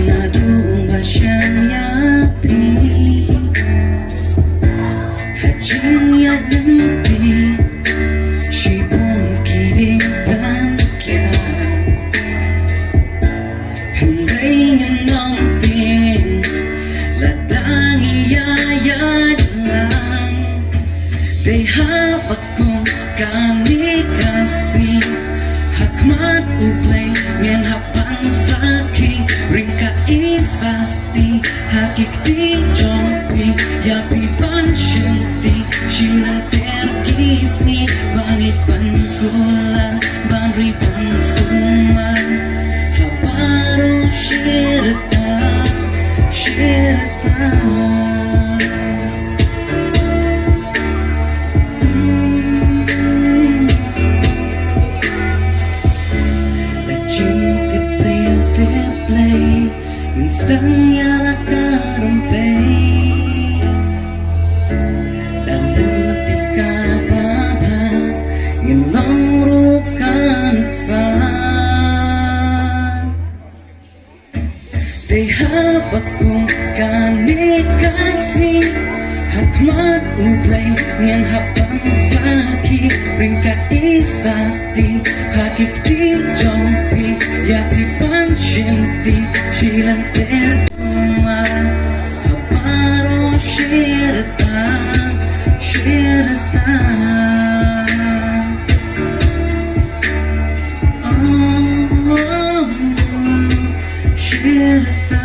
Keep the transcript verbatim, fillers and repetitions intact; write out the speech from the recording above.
Naduh ba shem ïa phi ha jingïaid lynti, shibun ki dei ban kiar. Hynrei ngan ong phi, lada ngi ïa ïaid lang, dei haba kum kane ka sngi, ha khmat U Blei ngan hap ban sakhi, ryngkat i Sakti ha ki kti jong phi, ïa phi ban shim ti shi lynter ki sngi, ban ïeit ban kular, ban ri ban sumar ha baroh shi rta, shi rta. Da jingtip briew tip Blei, ngin sdang ïa la ka rympei. Da lynti kaba bha, ngin long ruh kan ksa. Dei haba kum kane ka sngi, ha khmat U Blei ngan hap ban sakhi, ryngkat i Sakti ha ki kti jong phi, ïa phi ban shim ti shi lynter kumar ha baroh shi rta, shi rta. Oh, oh, oh, shi rta.